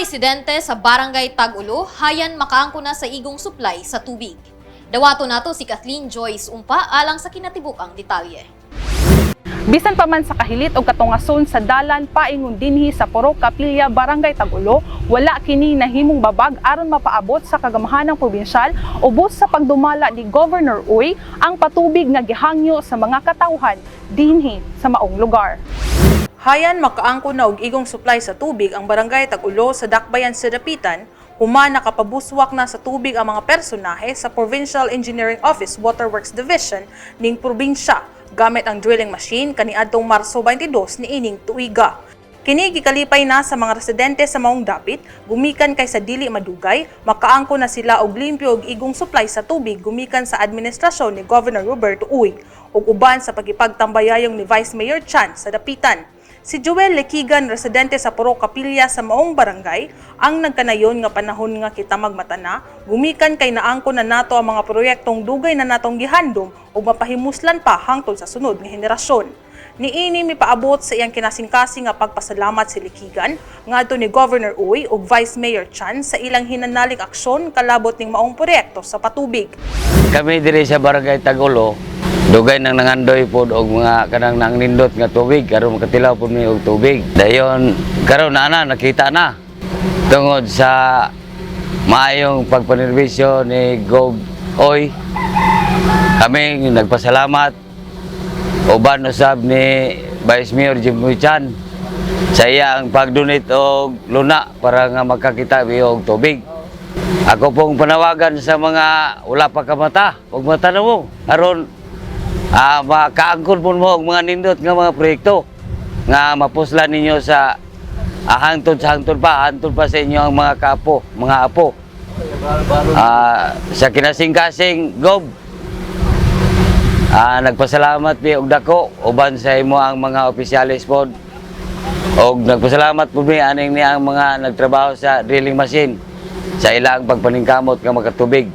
Residente sa Barangay Tag-Ulo hayan makaangko na sa igong supply sa tubig. Dawato nato si Kathleen Joyce Umpa alang sa kinatibuk-ang detalye. Bisan pa man sa kahilit og katungason sa dalan paingon dinhi sa Purok Kapilya, Barangay Tag-Ulo, wala kini nahimong babag aron mapaabot sa kagamahanang probinsyal ubos sa pagdumala ni Governor Uy ang patubig nga gihangyo sa mga katawhan dinhi sa maong lugar. Hayan makaangko na og igong supply sa tubig ang Barangay Tag-Ulo sa Dakbayan sa Dapitan, human nakapabuswak na sa tubig ang mga personahe sa Provincial Engineering Office Waterworks Division ning probinsya gamit ang drilling machine kaniadtong Marso 22 niining tuiga. Kini gikalipay na sa mga residente sa maong dapit, gumikan kay sa dili madugay, makaangko na sila og limpyo og igong supply sa tubig gumikan sa administrasyon ni Governor Roberto Uy ug uban sa pagkipagtambayayong ni Vice Mayor Chan sa Dapitan. Si Joel Lekigan, residente sa Purok Kapilya sa maong barangay, ang nagkanayon nga panahon nga kita magmata na, gumikan kay naangko na nato ang mga proyektong dugay na natong gihandom ug mapahimuslan pa hangtod sa sunod nga henerasyon. Niini mipaabot sa iyang kinasingkasing nga pagpasalamat si Likigan ngadto ni Governor Uy ug Vice Mayor Chan sa ilang hinanaling aksyon kalabot ning maong proyekto sa patubig. Kami diri sa Barangay Tag-Ulo, dugay nang nangandoy pod og mga kanang nang nindot nga tubig karon makatilaw pod mi og tubig. Dayon karon na na nakita na tungod sa maayong pagpanerbisyo ni Gov Uy. Kami nagpasalamat uban usab ni Vice Mayor Jimmy Chan sa iyang pag-donate og luna para nga magkakita mi og tubig. Ako pong panawagan sa mga wala pa kamata, huwag mata na mo. Aron makaangkon po mo og mga nindot nga mga proyekto nga mapuslan ninyo sa hangtod sa hangtod pa sa inyo ang mga kapo, mga apo. Sa kinasing-kasing, Gob, nagpasalamat mi og dako uban sa imo ang mga opisyalis pod. Og nagpasalamat po mi aning ni ang mga nagtrabaho sa drilling machine sa ilang pagpaningkamot nga makatubig.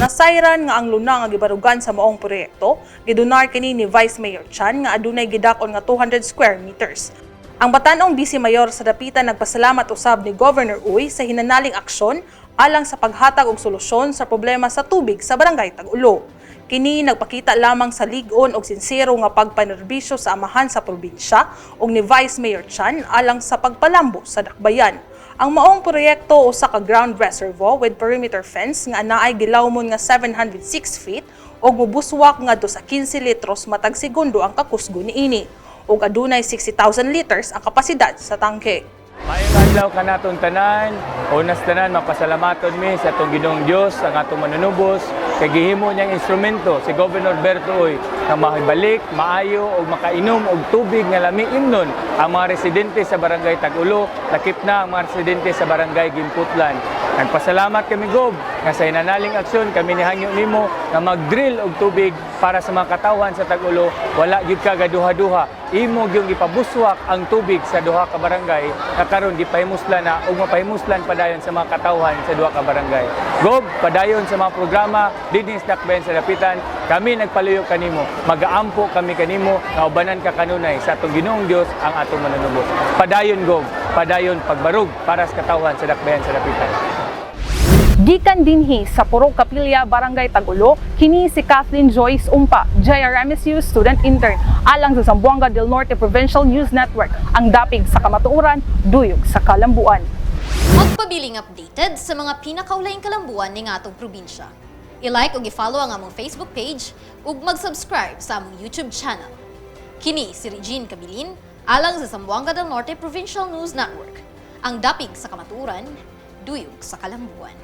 Nasayran nga ang luna nga gibarugan sa maong proyekto, gidunar kini ni Vice Mayor Chan nga adunay gidak-on nga 200 square meters. Ang batanong Vice Mayor sa Dapitan nagpasalamat usab ni Governor Uy sa hinanaling aksyon alang sa paghatag og solusyon sa problema sa tubig sa Barangay Tag-Ulo. Kini nagpakita lamang sa lig-on og sinsero nga pagpanerbisyo sa amahan sa probinsya ug ni Vice Mayor Chan alang sa pagpalambo sa dakbayan. Ang maong proyekto usa ka ground reservoir with perimeter fence nga naay gilawmon nga 706 feet ug mobuswak ngadto sa 15 litros matag segundo ang kakusgo niini ug adunay 60,000 liters ang kapasidad sa tangke. Maayong adlaw kanatong tanan, unas tanan mapasalamaton mi sa atong Ginoong Dios, ang atong manunubos, kay gihimo niyang instrumento si Governor Berto Uy nga makibalik, maayo ug makainom og tubig nga lami imnon ang mga residente sa Barangay Tag-Ulo, lakip na ang mga residente sa Barangay Gimputlan. Nagpasalamat kami, Gob, nga sa hinanaling aksyon kami nihangyo nimo nga mag-drill og tubig para sa mga katawhan sa Tag-Ulo, wala gyud ka gaduha-duha. Imo gyud gipabuswak ang tubig sa duha ka barangay nga karon gipahimuslan na ug mapahimuslan padayon sa mga katawhan sa duha ka barangay. Gob, padayon sa mga programa dinhi sa Dakbayan sa Dapitan, kami nagpaluyo kanimo, magaampo kami kanimo nga ubanan ka kanunay sa atong Ginoong Dios ang atong manunubos. Padayon, Gob, padayon pagbarug para sa katawhan sa Dakbayan sa Dapitan. Gikan dinhi sa Purok Kapilya, Barangay Tag-Ulo, kini si Kathleen Joyce Umpa, JRMSU student intern, alang sa Zamboanga del Norte Provincial News Network, ang dapig sa kamatuoran, duyog sa kalambuan. Magpabiling updated sa mga pinakaulahing kalambuan ning atong probinsya. I-like ug i-follow ang among Facebook page ug mag-subscribe sa among YouTube channel. Kini si Regine Cabilin alang sa Zamboanga del Norte Provincial News Network. Ang dapig sa kamatuoran, duyog sa kalambuan.